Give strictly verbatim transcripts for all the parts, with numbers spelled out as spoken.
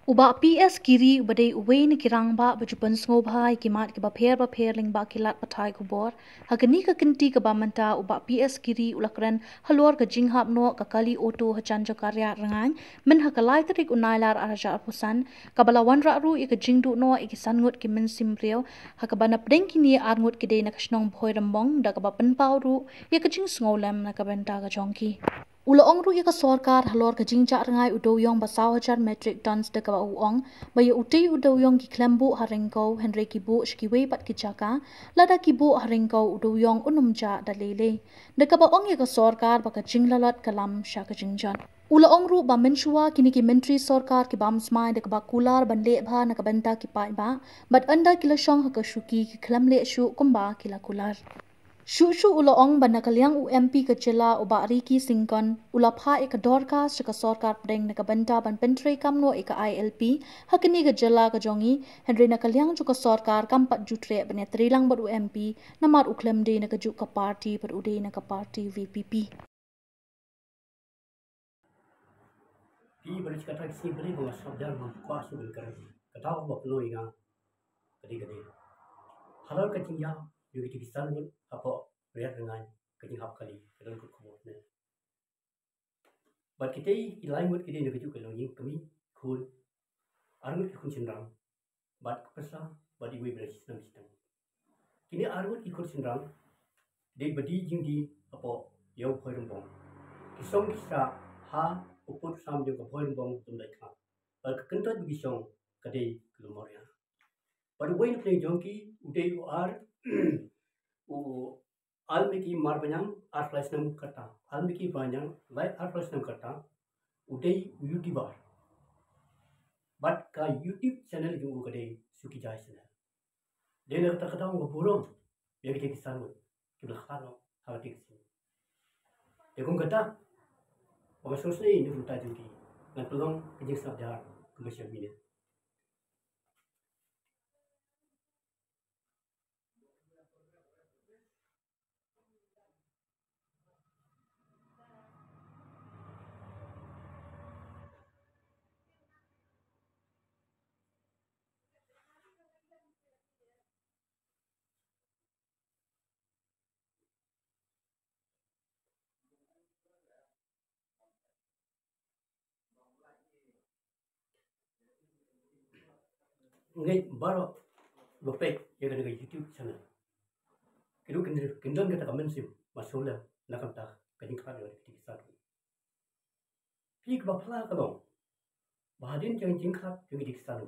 U Bah P S Giri, uba dei uwei na ki rangbah ba ju pynsngewbha ïa ki mat kiba pher bapher lyngba ki lad pathai khubor, ha kane ka kynti kaba mynta u Bah P S Giri u la kren halor ka jinghap noh ka kali auto ha jan jong ka Riat Rngaiñ, myn ha ka lai tarik u Nailar ar hajar arphew san, kaba la wanrah ruh ïa ka jingduh noh ïa ki san ngut ki mynsiem briew, ha kaba napdeng kine ar ngut ki dei na ka shnong Bhoirymbong, da kaba pynpaw ruh ïa ka jingsngewlem na ka bynta ka jong ki. U la ong ruh ïa ka sorkar halor ka jingjah rngai u dewïong ba saw hajar metric tons, da kaba u ong ba ïa utei u dewïong ki khlem buh ha Ryngkew, hynrei ki buh sha kiwei pat ki jaka, lada ki buh ha Ryngkew u dewïong un ym jah da lei lei. Da kaba ong ïa ka sorkar ba ka jinglalot ka lam sha ka jingjot. U la ong ruh ba mynshuwa kine ki myntri sorkar ki bam smai da kaba kular ban leh bha na ka bynta ki paidbah, bad ynda ki la shong ha ka shuki ki khlem leh shuh kumba ki la kular. Shuh shuh u la ong ba na ka liang u M P ka jylla u Bah Ricky Syngkon u la phah ïa ka dorkhas sha ka sorkar pdeng na ka bynta ban pyntreikam noh ïa ka I L P ha kane ka jylla ka jong ngi, hynrei na ka liang jong ka sorkar kam pat ju treh ban ïatreilang bad u M P, namar u khlem dei na kajuh ka party bad u dei na ka party V P P. Phi ba ri kata ki sngi ba ri ba nga sngap jar ba nga kwah shu ban kren. Kata ba pynlong ïa nga ka dei ka dei. Halor ka jingïap ïa ki, ki san ngut hapoh Riat Rngaiñ, ka jinghap kali, ka don ka khubor ne. Bad kitei ki lai ngut ki dei na kajuh ka longïing, kmie, khun, ar ngut ki khun shynrang, bad ka pyrsa, bad iwei ba dang shisnem shisnem. Kine ar ngut ki khun shynrang, dei ba die jingdie hapoh ïew Bhoirymbong. Ki shong ki sah ha u pud sam jong ka Bhoirymbong Tumdai Khnat. Bad ka kyntoit ba ki shong ka dei ka Lumawria. Bad uwei na pdeng jong ki u dei u ar, u Almiki Marbaniang, arphew lai snem ka rta. Almiki Marbaniang, lai arphew lai snem ka rta, u dei u YouTuber. Bad ka YouTube channel jong u ka dei Suki Jai Channel. Dei na kata ka daw nga burom ïa kita ki san ngut kiba la khlad noh ha kata ka sngi. Te kum kata, ba nga sngewsynei na ka bynta jong ki, ngan pynlong ka jingsngap jar kumba shem ine. Ngeit baroh ba peit ïa kane ka YouTube channel. Ki ruh kin, kin don kata ka mynsiem ba sngewlem na ka bynta ka jingkhlad ïa ka kti ki san. Phi, kaba phylla ka long ba hadien jong ka jingkhlad jong ki dei ki san,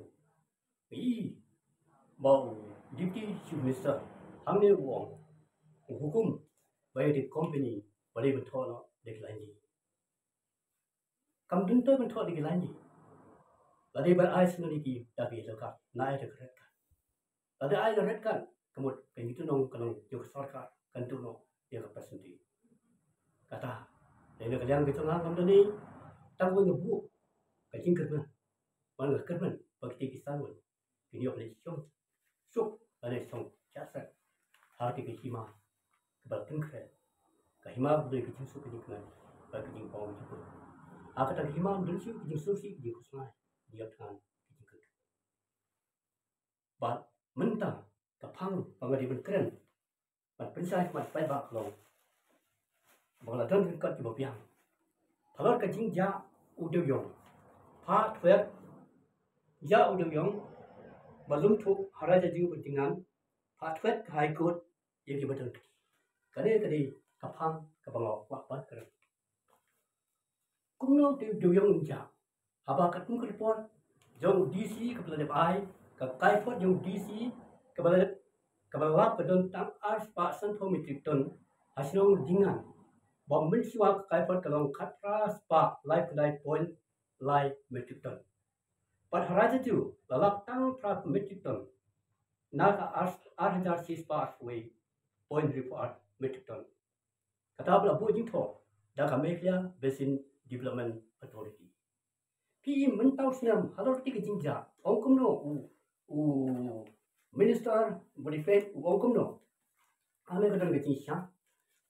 i ba u Deputy Chief Minister hangne u ong, u hukum ba ïa ki company ba dei ban thoh noh da ki lainji. Kam dei ban thoh da ki lainji. Lada ban ai sngewbha ïa ki da ki red card, na ai da ka red card. Lada ai da red card, ka mut ka jingtuh nong ka long jong ka sorkar, kan tuh noh ïa ka percentage. Kata, dei na ka liang ka jong nga ngam dei tang wei nga buh ka jingkyrmen. Wan nga kyrmen ba kita ki san ngut kin ïoh leit shong suk lane shong jahsep ha kata ka hima kaba pynkhreh, ka hima kaba dei ka jingsuk ka jingkmen bad ka jingpang ka jingpang. Ha kata ka hima ym don shuh ka jingsngewsih, ka jingkhuslai, ka jingïap thngan, ka jingkyrkhu. Bad mynta ka phang ba nga dei ban kren, ban pynshai khmat paidbah ka long ba la don ryngkat kiba biang halor ka jingjah u dewïong. Phah thwet jah u dewïong ba lum thuh ha Raja Ju Bantingan, phah thwet ka High Court ïa kiba don kti. Kane ka dei ka phang kaba nga kwah ban kren. Kumno te u dewïong un jah? Haba katkum ka report jong u D C kaba la dep ai, ka kaiphod jong u D C kaba la dep, kaba la lap ka don tang ar spah sanphew metric ton ha shnong Dingan. Ba mynshuwa ka kaiphod ka long khatphra spah laiphew lai point lai metric ton. Bad ha Raja Ju la lap tang phra metric ton na ka ar, ar hajar shi spah arphew wei point hynriewphew ar metric ton. Kata ba la buh jingthoh da ka Meghalaya Basin Development Authority. Phi, mynta u snem halor kata ka jingjah, ong kumno u, u Minister ba dei peit u ong kumno? Ane ka don ka jingshisha.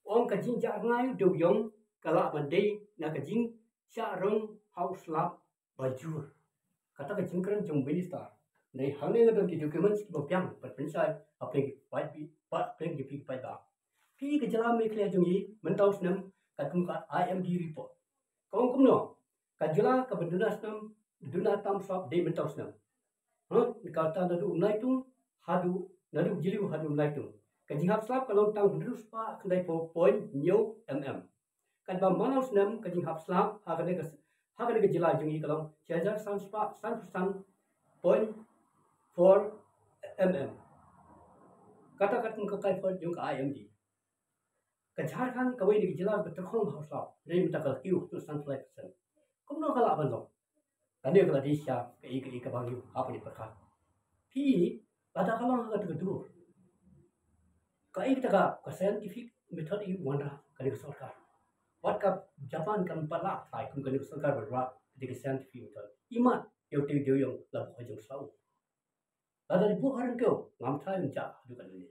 Ong ka jingjah rngai u dewïong ka lah ban dei na ka jingshah rong ha u slap ba jur. kata ka jingkren jong minister. Hynrei hangne nga don ki documents kiba biang, bad pynshai hapdeng ki paidbah, hapdeng ki paidbah. Phi ka jylla Meghalaya jong ngi mynta u snem katkum ka I M D report. Ka ong kumno? Ka jylla kaba duna snem, duna tam sap dei mynta u snem. Ha? Kata naduh u Naitung haduh, naduh Jylliew haduh Naitung, ka jinghap slap ka long tang hynriew spah khyndai phew point hynñiew mm. Katba man la u snem ka jinghap slap ha kane ka, ha kane ka jylla jong ngi ka long shi hajar san spah sanphew san point four mm. Kata katkum ka kaiphod jong ka I M D. Ka Jharkhand kawei na ki jylla ba tyrkhong ha u slap, hynrei mynta ka la kiew haduh sanphew lai percent. Kumno ka lah ban long? Kane ka la dei sha kaei kaei kaba ngi hap ban ïa pyrkhat. Phi, lada ka long ha kata ka dur, kaei kata ka, ka scientific method i wanrah kane ka sorkar? Wat ka Japan kam pat lah phai kum kane ka sorkar ban wanrah kata ka scientific method. Imat ïa utei u dewïong la buh ha jong sla u. Lada dei buh ha ryngkew, ngam tharai un jah haduh katne.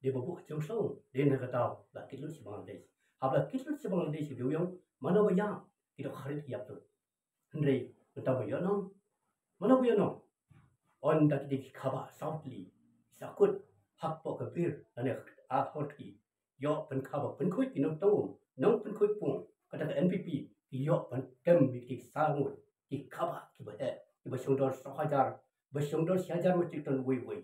Dei ba buh ha jong sla u, dei na ka daw la kit lut sha Bangladesh. Haba la kit lut sha Bangladesh u dewïong, mano ba ïap? Ki dohkha rit ki ïap lut. Hynrei mynta ba ïoh nong, mano ba ïoh nong? Ynda ki dei ki khabah saw tylli, ki sahkut hapoh ka bir lane ha hor kti, ïoh pynkhabah pynkhuid ki nongtong um, nongpynkhuid pung, kata ka N P P, ki ïoh pyntem ïa ki saw ngut, ki khabah kiba heh, kiba shong dor saw hajar, ba shong dor shi hajar metric ton uwei uwei.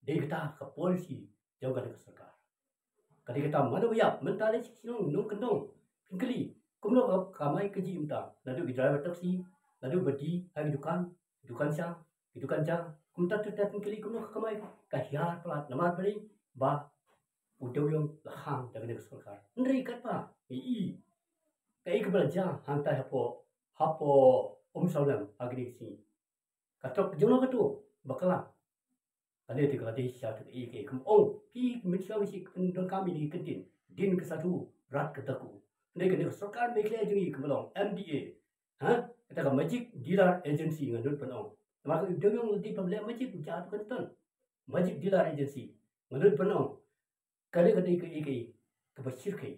Dei kata ka policy jong kane ka sorkar. Ka dei kata mano ba ïap? Mynta lei shi shnong nongkyndong phin kylli kumno ka kamai kajih mynta, naduh ki driver taxi, naduh ba die ha ki dukan, dukan sha, ki dukan ja. Kumta te phin kylli kumno ka kamai, ka hiar palat namar balei? Ba u dewïong la khang da kane ka sorkar. Hynrei katba ngi i kaei kaba la jia hangtai hapoh, hapoh Umsawlem ha kine ki sngi. Ka tok jong no ka tu bakla. Kane te ka la dei sha kaei kaei, kum ong phi, mynshwa shi pyndonkam ïa ki kyntien, din ka sathu, rat ka daku. Hynrei kane ka sorkar Meghalaya jong ngi kaba long M D A, ha, kata ka Magic Dealer Agency nga nud ban ong. Namar ka dewïong la dei ban leh magic, u jah tu kan ton. Magic Dealer Agency nga nud ban ong. Kane ka dei kaei kaei kaba shyrkhei.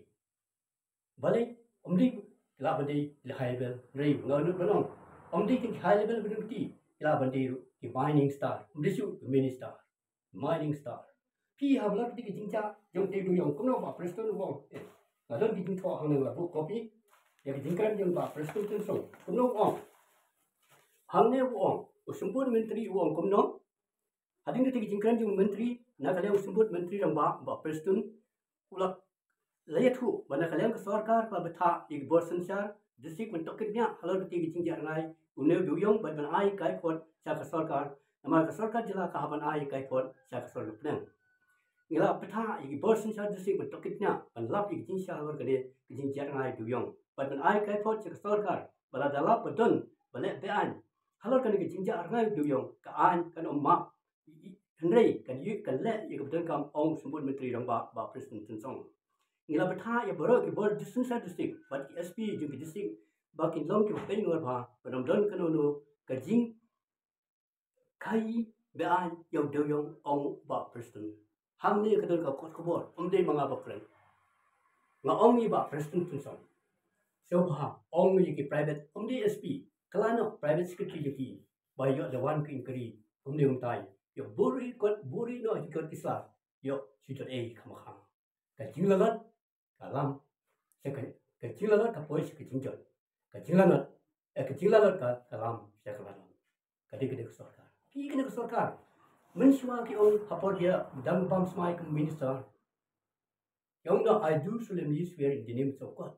Balei? Ym dei ki lah ban dei ki high level, hynrei nga nud ban ong, ym dei ki high level ba don kti, ki lah ban dei ruh ki mining star, ym dei shuh ki minister, mining star. Phi, haba la kti ki jingjia jong utei u dewïong, kumno Bah Prestone u ong? Eh, nga don ki jingthoh hangne, nga la buh copy ïa ki jingkren jong Bah Prestone Tynsong. Kumno u ong? Hangne u ong, u Symbud Myntri u ong kumno? Hadien kata ka jingkren jong u Myntri, na ka liang u Symbud Myntri Rangbah, Bah Prestone, u la, la ïathuh ba na ka liang ka sorkar ka la bthah ïa ki bor synshar district ban tohkit bniah halor kata ka jingjia rngai une u dewïong bad ban ai kaiphod sha ka sorkar, namar ka sorkar jylla ka hap ban ai kaiphod sha ka sorkar pdeng. Ngi la bthah ïa ki bor synshar district ban tohkit bniah ban lap ïa ki jingshah halor kane ka jingjia rngai u dewïong bad ban ai kaiphod sha ka sorkar ba lada lap ba don ba leh be-aiñ halor kane ka jingjia rngai u dewïong, ka aiñ kan ym map. Hynrei kan ïoh, kan leh ïa kaba donkam, ong u Symbud Myntri Rangbah Bah Prestone Tynsong. Ngi la bthah ïa baroh ki bor synshar district bad ki S P jong ki district ba kin long kiba peit nongwei bha, ban ym don kano kano ka jing khaïi be-aiñ ïa u dewïong, ong Bah Prestone. Hangne ka don ka kot khubor, ym dei ma nga ba kren. Nga ong ïa Bah Prestone Tynsong, sngewbha ong ïa ki private, ym dei S P, kylla noh private secretary jong ki ba ïoh da wan ka inquiry kumne kumtai, ïoh buhrieh kot, buhrieh noh ki kot ki sla, ïoh shu jot ei khamkha. Ka jinglalot ka lam sha ka, ka jinglalot ka poi sha ka jingjot. Ka jinglalot, eh, ka jinglalot ka, ka lam sha ka lalot. Ka dei, ka dei ka sorkar. Phi, kane ka sorkar, mynshuwa ki ong ha por ïa dang bam smai kum minister, ki ong, no, I do solemnly swear in the names of God,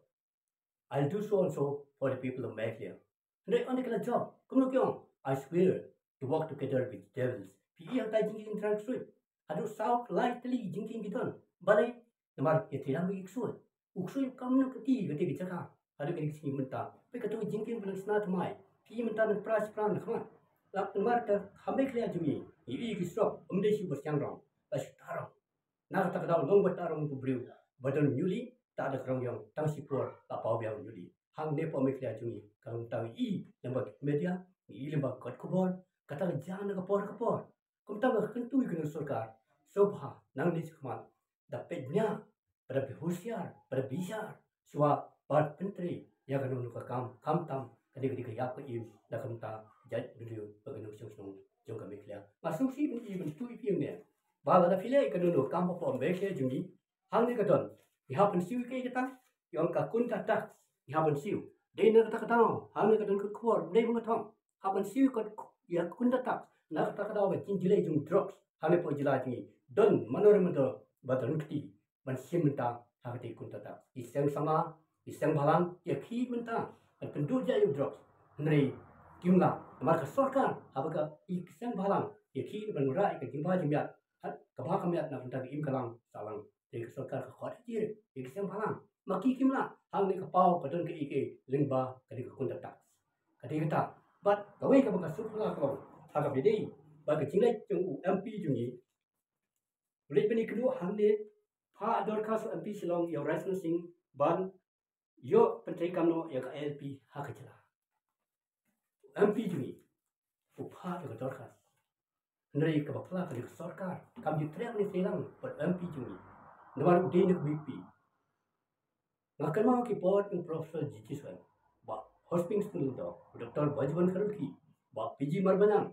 I'll do so and so for the people of Meghalaya. Hynrei ynda ki la jop, kumno ki ong? I swear to work together with devils. Phi ïohi hangtai jingïatreilang ksuid. Haduh saw lai tylli jingkieng ki don. Balei? Namar ïatreilang bad ki ksuid. U ksuid kam nang kti kata ka jaka. Haduh kane ka sngi mynta, peit kato ka jingkieng ba nang shna thymmai. Phi, mynta nang pra shipra na khmat. Lap namar ka ha Meghalaya jong ngi, ngi ïohi ki surok, ym dei shu ba shang rong, la shu ta rong. Na kata ka daw long ba ta rong u briew ba don hynñiewlih, ta da ka rong ïong, tang shipor la paw biang u hynñiewlih. Hangne hapoh Meghalaya jong ngi, ka long tang i lyngba ki media, i lyngba ki kot khubor, kata ka jia na ka por ka por. Kumta nga kyntu ïa kane ka sorkar, sngewbha nangne shakhmat da peit bniah, bad da husiar, bad da bishar shuwa ban pyntrei ïa kano kano ka kam, khamtam Ka dei ka ïap ka im na ka bynta jaitbynriew bad ka nongshong shnong jong ka Meghalaya. Nga sngewsih ban ïohi ban ïathuh ïa phi hangne ba lada phi leh ïa kano kano ka kam hapoh Meghalaya jong ngi, hangne ka don, ngi hap ban siew ïa kaei kata, ïa ka kunta tax ngi hap ban siew. Dei na kata ka daw hangne ka don ka khubor, dei ba nga thok, hap ban siew ïa ka kunta tax. Na kata ka daw ka jingjlei jong drugs hangne hapoh jylla jong ngi, don mano re mano ba don kti ban shim mynta ha kata ka kunta tax. Ki seng samla, ki seng bhalang ki ïakhih mynta ban pynduh ïa u drugs. Hynrei kim lah namar ka sorkar, haba ka, ki seng bhalang ki ïakhih ban wanrah ïa ka jingbha jingmiat, ha kaba ka miat na ka bynta ka im ka lang sahlang, hynrei ka sorkar ka khot hajar ïa ki seng bhalang. Ma ki kim lah, hangne ka paw ka don kaei kaei lyngba ka dei ka kunta tax. Ka dei kata. Bad kawei kaba nga sngewphylla ka long ha kaba ïadei bad ka jingleit jong u M P jong ngi. U leit ban ïakynduh hangne, phah dorkhas u M P Shillong ïa u Rajinder Singh ban ïoh pyntreikam noh ïa ka I L P ha ka jylla. U M P jong ngi u phah ïa ka dorkhas. Hynrei kaba phylla ka dei ka sorkar, kam ju trei ne trei lang bad u M P jong ngi. Namar u dei na ka V P P. Nga kynmaw ki por u Professor G G Swen, Bah Hoping Sniawbhalang, u Doctor Bajwan Kharlukhi, Bah P G Marbaniang,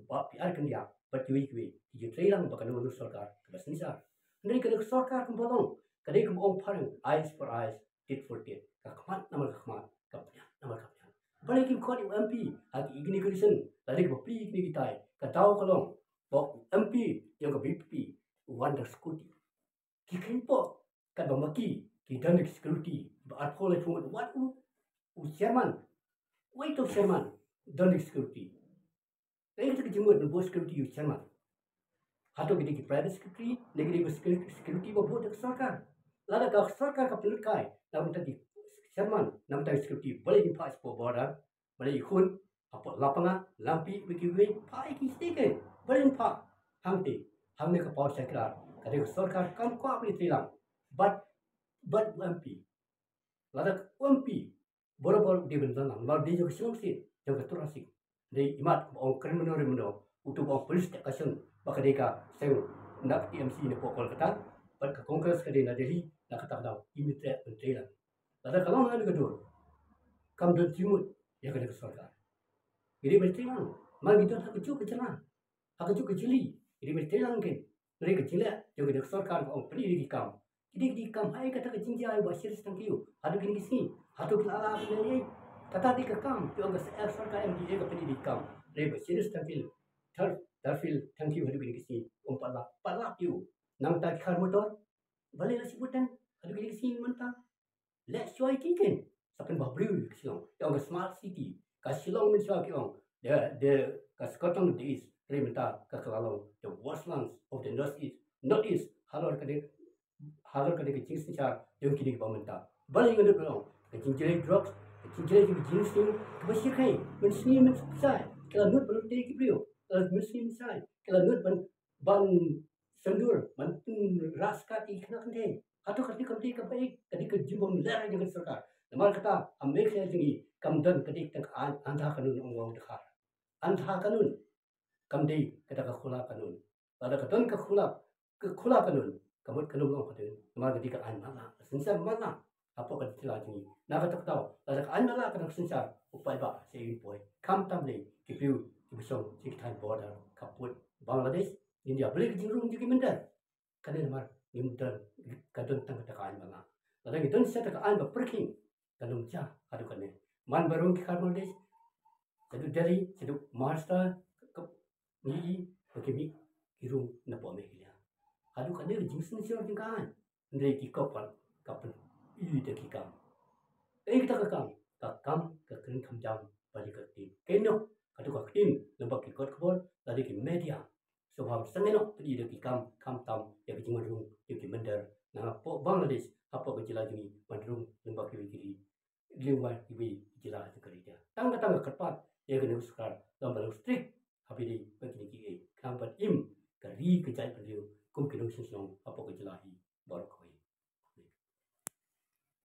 Bah P R Kynriah bad kiwei kiwei, ki ju trei lang bad kano kano sorkar kaba synshar. Hynrei kane ka sorkar kaba long, ka dei kaba ong phareng, eyes for eyes, tit for tit. Ka khmat namar ka khmat, ka pynïaid namar ka pynïaid. Balei kim khot ïa u M P ha ki inauguration, lada kaba plie kine kitai? Ka daw ka long ba u M P jong ka V P P u wan da scooty. Ki kheiñ poh katba ma ki ki don ki security ba arphew laiphew ngut, wat u, u chairman, wei to chairman don ki security. Kaei kata ka jingmut ban buh security ïa u chairman? Hato ki dei ki private security ne ki dei ki security ba buh da ka sorkar? Lada ka sorkar ka pynlut kai na ka bynta ki chairman, na ka bynta ki security, balei ngin phah shapoh border? Balei i khun hapoh Lapangah, Langpih bad kiwei, phah ïa ki shatei kein? Balei ngin phah hangtei? Hangne ka paw shakri, ka dei ka sorkar kam kwah ban ïatrei lang bad, bad u M P. Lada u M P barabor u dei ban don lang, namar u dei jong ka shnong sih, jong ka Tura sih. Dei imat ba ong kren mano re mano, uto ba ong police station, ba ka dei ka seng na ka T M C na poh Kolkata, bad ka Congress ka dei na Delhi, na kata ka daw kim treh ban trei lang. Lada ka long ha kane ka dur, kam don jingmut ïa kane ka sorkar. Ngi dei ban trei lang, ma ngi don ha kajuh ka jylla, ha kajuh ka jylla, ngi dei ban trei lang kein. Hynrei ka jingleh jong kane ka sorkar ka ong pyni da ki kam. Ki dei ki kam, haei kata ka jingjia ïa u Bah Shirish Thangkhiew haduh kine ki sngi? Hato ki la lah ban leh ei? Kata dei ka kam, ki ong ka sorkar M D A ka pyni da ki kam. Hynrei Bah Shirish Thangkhiew, Thar, Tharfield Thangkhiew haduh kine ki sngi um pat lap, pat lap ïa u. Nangta ki khar motor, balei la shu bud tang haduh kine ki sngi mynta? Leh shuwa ïa ki kein. Sa pynbha briew ïa ka Shillong. Ki ong ka smart city, ka Shillong mynshuwa ki ong, the, the, ka Scotland of the East. Hynrei mynta ka, ka la long the worst lands of the North East, North East. Halor kane, halor kane ka jingsynshar jong kine kiba mynta. Balei nga nud ban ong? Ka jingjlei drugs, ka jingjlei jong ka jingsniew kaba shyrkhei, mynsngi mynsai ki la nud ban lute ïa ki briew, mynsngi mynsai ki la nud ban, ban sngewdur, ban pynrah skat ïa ki khynnah kynthei. Hato kane kam dei kaba, ka dei ka jingbym lehrain jong ka sorkar? Namar kata ha Meghalaya jong ngi kam don ka dei tang ka aiñ, andha kanun, ong u Dkhar. Andha kanun, kam dei kata ka khula kanun. Lada ka don ka khula, ka khula kanun, ka mut kan ym long kata, namar ka dei ka aiñ matlah, ka synshar matlah hapoh ka jylla jong ngi. Na kata ka daw, lada ka aiñ matlah ka dang synshar, u paidbah sa ïohi poi. Khamtam lei ki briew kiba shong sha ki thaiñ border khappud Bangladesh, India. Balei ka jingrung jong ki mynder? Kane namar ngim don, ka don tang kata ka aiñ matlah. Lada ngi don shisha kata ka aiñ ba pyrkhing, kan ym jia haduh kane. Man ba rung ki khar Bangladesh shaduh Delhi, shaduh Maharashtra, ka, ngi i ba ki mih ki rung napoh Meghalaya. Haduh kane ka jingsynshar jong ka aiñ. Hynrei ki corporate ka pyni da ki kam. Kaei kata ka kam? Ka kam ka kren kham jam bad ka ktien. Kaei noh? Kato ka ktien, lem bad ki kot khubor lane ki media. Sngewbha sangeh noh pyni da ki kam, khamtam ïa ka jingwan rung ïa ki mynder na hapoh Bangladesh, hapoh ka jylla jong ngi, wan rung lem bad kiwei ki ri, lem bad kiwei ki jylla jong ka ri India. Tang katne ka kyrpad ïa kane ka sorkar